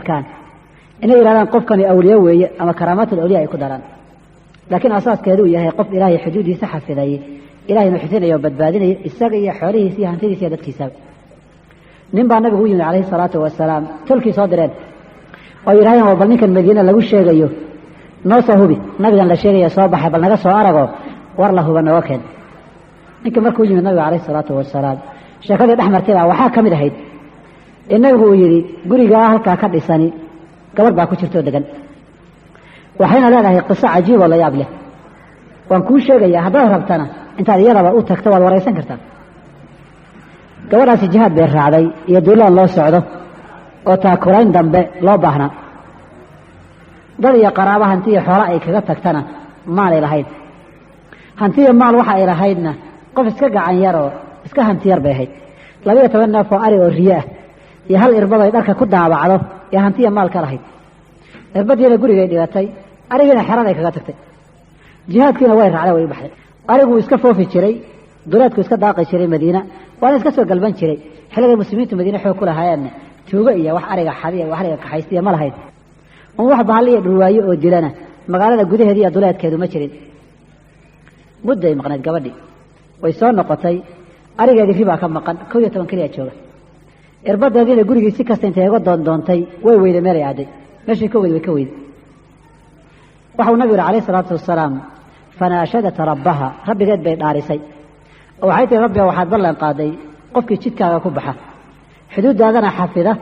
Arkaan inay yidhahdaan qofkani awliye weeye ama karaamaatul awliya ay ku daraan, laakiin asaaskeedu uu yahay qof Ilaahay xuduudiisa xafiday, Ilahayna xusinayo oo badbaadinayo isaga iyo xoolihiisa iyo hantidiisa iyo dadkiisaba. Nin baa nabigu u yimid calayhi salaatu wasalaam, tolkii soo direen oo yidhahdeen, waa bal ninkan Madiine lagu sheegayo noo soo hubi, nabigan la sheegaya soo baxay, bal naga soo arago, war la huba nooga keen. Ninkii markuu yimid nabiga calayhi salaatu wasalaam, sheekadii dhex martay baa waxaa ka mid ahayd in nabigu uu yidhi, gurigaa halkaa ka dhisani gabarh baa ku jirtoo degan, waxayna leedahay qiso cajiib oo la yaab leh, waan kuu sheegayaa, haddaad rabtana intaad iyadaba u tagto waad waraysan kartaa. Gabadhaasi jihaad bay raacday iyo duulaan loo socdo oo taakulayn dambe loo baahnaa, dad iyo qaraabo hanti iyo xoola ay kaga tagtana maalay lahayd. Hantiyo maal waxa ay lahaydna qof iska gacan yaroo iska hanti yar bay ahayd. 12 neef oo ari oo riyo ah iyo hal irbado ay dharka ku daabacdo iyo hantiya maal ka lahayd. Irbadiina gurigay dhigatay, arigiina xeraday kaga tagtay, jihaadkiina way raacday, way u baxday. Ariguu iska foofi jiray, duleedku iska daaqi jiray Madiina, waana iska soo galban jiray. Xilligay muslimiintu Madiine xoog ku lahaayeenna tuugo iyo wax ariga xadiya, wax ariga kaxaystiya ma lahayd, un wax bahalli iyo dhulwaayo oo dilana magaalada gudaheeda iyo duleedkeedu ma jirin. Mudday maqnayd gabadhii, way soo noqotay, arigeedii ribaa ka maqan, 11 keliya jooga. Irbadeediina gurigii si kasta intay uga doondoontay way weyday, meelay aaday meeshii ka weyday way ka weyday. Waxau nabigu yihi calayhi salaatu wasalaam, fanaashadat rabbaha, rabbigeed bay dhaarisay oo waxay tihi, rabbiga waxaad ballan qaaday qofkii jidkaaga ku baxa, xuduuddaadana xafida,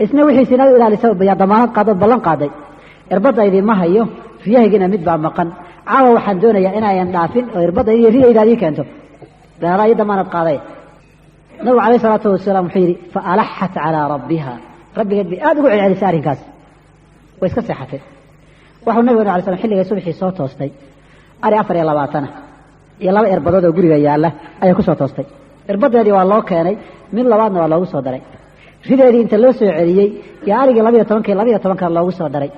isna wixiisi inaad u ilaalisa yaa damaanad qaadood ballan qaaday. Irbadaydii ma hayo, riyahaygiina mid baa maqan, caawa waxaan doonayaa inaayan dhaafin oo irbadaydi iyo riyayda adii keento, adaa ii damaanad qaaday. Nabigu calayhi salaatu wasalaam wuxuu yidhi, fa alaxat calaa rabbiha, rabbigeed bay aada ugu celcelisay arrinkaas, way iska seexatay. Waxuu nabigu alay slam xilligay subaxii soo toostay, ari 24 iyo laba irbadood oo guriga yaalla ayay ku soo toostay. Irbadeedii waa loo keenay, mid labaadna waa loogu soo daray. Rideedii inta loo soo celiyey iyo arigii 12kii 12kana loogu soo daray.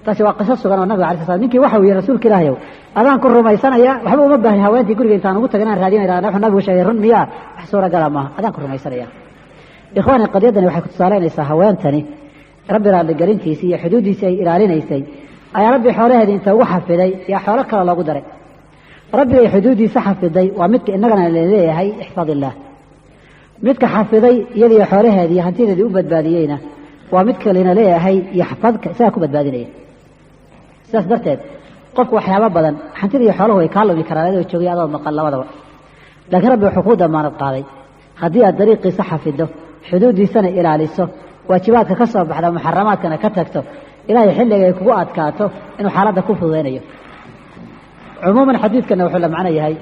Taasi waa qiso sugan oo nabiga alay sl slam ninkii waxau yihi, rasuulka ilaahayow, adaan ku rumaysanaya, waxba uma baahin haweentii guriga intaan ugu tagay inaan raadinayna wuxuu nabigu sheegay run miyaa, wax suuragala maaha, adaan ku rumaysanaya. Ikhwaani, qadiyaddani waxay ku tusaaleynaysaa haweentani rabbi raalligelintiisii iyo xuduuddiisii ay ilaalinaysay ayaa rabbi xoolaheedii inta ugu xafiday yaa xoolo kale loogu daray. Rabbigay xuduuddiisa xafiday waa midka innagana laleeyahay ixfad illaah. Midka xafiday iyadiyo xoolaheedii hantideedii u badbaadiyeyna waa midka lina leeyahay yaxfadka, isagaa ku badbaadinaya. Sidaas darteed qofku waxyaabo badan hantida iyo xooluhu way kaa lumi karaan adoo joogay, adoo maqan, labadaba, laakiin rabbi wuxuu kuu damaanad qaaday haddii aad dariiqiisa xafido, xuduuddiisana ilaaliso, waajibaadka ka soo baxda, muxaramaadkana ka tagto, ilaahay xilliga ay kugu adkaato inuu xaaladda ku fududaynayo. Cumuuman xadiidkana wuxuu la macno yahay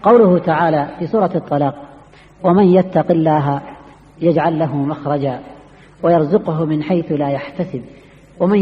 qowluhu tacaala fii suurati الطalaaq, waman yattaqi illaaha yajcal lahu makhraja wayarzuqhu min xayثu laa yaxtasib waman.